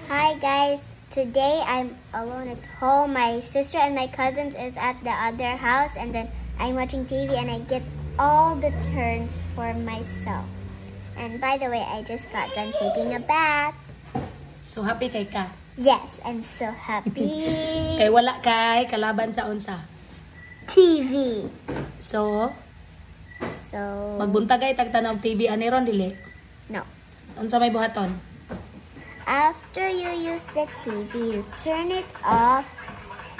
Hi guys, today I'm alone at home. My sister and my cousins is at the other house and then I'm watching TV and I get all the turns for myself. And by the way, I just got done taking a bath. So happy kay ka? Yes, I'm so happy. Kay wala kay kalaban sa unsa? TV. So, So, magbuntagay tag tan-aw og TV ani ron, dili? No. Unsa may buhaton? After you use the TV, you turn it off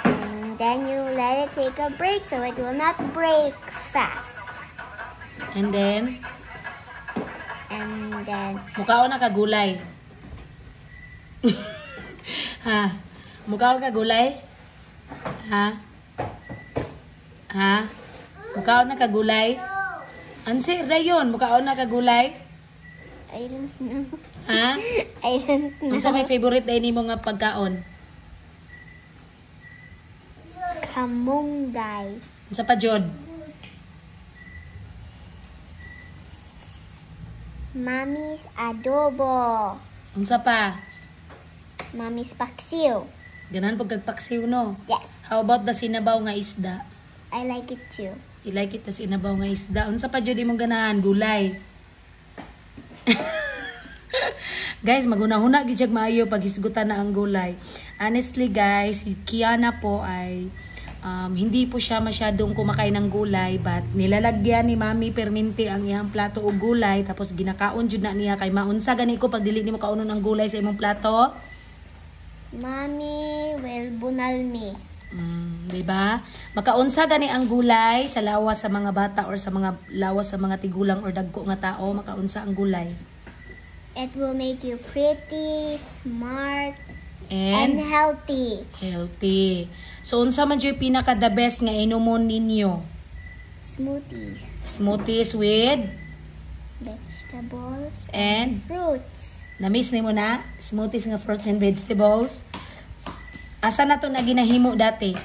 and then you let it take a break so it will not break fast. And then And then mukaon na ka gulay. Ha? Mukaon ka gulay? Ha? Ha? Mukaon na ka gulay? Answer na yun. Mukaon na ka gulay? I don't know. Ha? I don't know. Unsa may favorite day nimo nga pagkaon? Kamunggay. Unsa pa jud? Mommy's adobo. Unsa pa? Mommy's paksiw. Ganahan pud kag paksiw, no? Yes. How about the sinabaw nga isda? I like it too. You like it the sinabaw nga isda? Unsa pa jud imong ganahan? Gulay. Guys, maghuna-huna gid siya maayo pag hisgutan na ang gulay. Honestly guys, si Kiana po ay hindi po siya masyadong kumakain ng gulay, but nilalagyan ni Mami perminti ang iyang plato og gulay, tapos ginakaon jud na niya kay maunsa gani ko pag dili nimo kaunon ang gulay sa imong plato. Mommy will bunal me. Di ba? Makaunsa gani ang gulay sa lawas sa mga bata or sa mga lawas sa mga tigulang or dagko nga tao, makaunsa ang gulay. It will make you pretty, smart, and And healthy. Healthy. So unsa man jud pinaka the best nga inumon ninyo? Smoothies. Smoothies with Vegetables and fruits. Na-miss nimo na smoothies nga fruits and vegetables. Asa na to na ginahimo dati?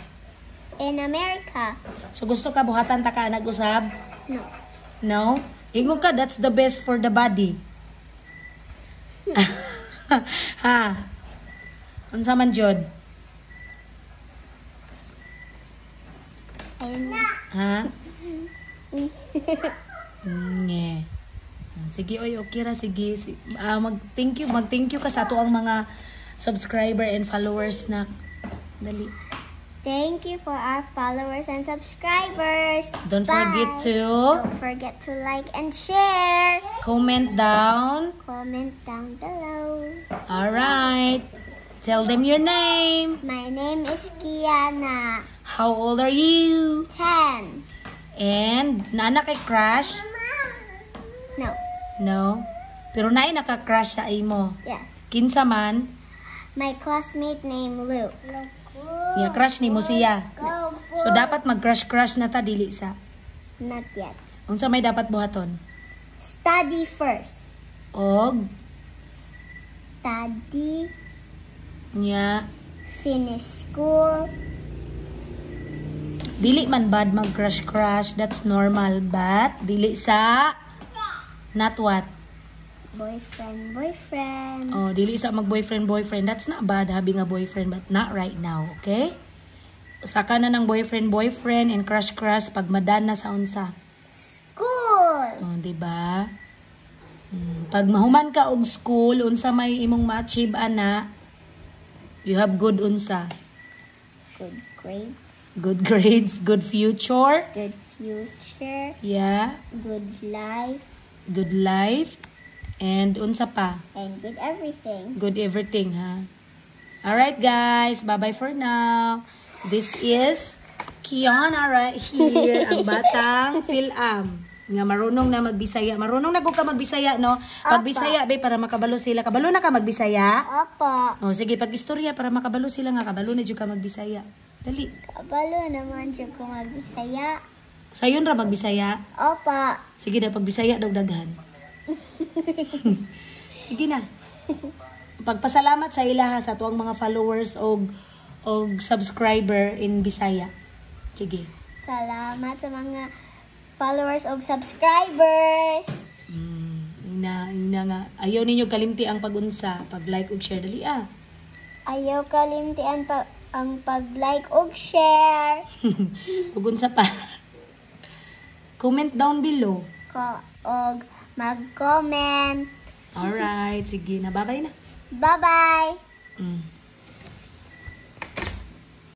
In America. So gusto ka buhatan ta ka nag-usab? No. No? Ingon ka, that's the best for the body. Ha? Unsa man jud? I don't know. Ha? Nge. Ah, sige, oy, okay ra, sige. Mag thank you ka sa ato ang mga subscriber and followers na dali. Thank you for our followers and subscribers. Don't Bye. Forget to Don't forget to like and share. Comment down. Comment down below. All right. Tell them your name. My name is Kiana. How old are you? 10. And naa na kay crush? No. No. Pero naay naka-crush sa imo? Yes. Kinsa man? My classmate named Luke. Ya crush nimo siya. So dapat mag-crush-crush na ta, dili sa? Not yet. Unsa may dapat buhaton? Study first. Og Study, nya finish school. Dili man bad mag crush crush, that's normal, but dili sa not what? Boyfriend, boyfriend. Oh, dili sa mag boyfriend boyfriend. That's not bad having a boyfriend, but not right now, okay? Saka na ng boyfriend boyfriend and crush crush pag madan na sa unsa. School. Oh, di ba? Pag mahuman ka og school, unsa may imong ma-achieve ana? You have good unsa? Good grades. Good grades, good future. Good future. Yeah, Good life. Good life. And unsa pa? And good everything. Good everything, ha? Alright, guys. Bye-bye for now. This is Kiana right here, ang batang Phil-Am nga marunong na magbisaya. Marunong na gud ka magbisaya, no? Pag Bisaya, be, para makabalo sila. Kabalo na ka magbisaya? Opo. Oh, sige, pag istorya para makabalo sila nga kabalo na jud ka magbisaya. Dali. Kabalo naman jud ko magbisaya. Sayon ra magbisaya. Opo. Sige na, pagbisaya daw daghan. Sige na. Pagpasalamat sa ilaha sa tuang mga followers og subscriber in Bisaya. Sige. Salamat sa mga followers og subscribers. Ina, ina nga. Ayaw ninyo kalimti ang pagunsa, pag like ug share, dali ah. Ayaw kalimtian pa ang pag-like ug share. Ug unsa pa? Comment down below. Ko og mag-comment. Alright, sige na. Bye-bye na. Bye-bye.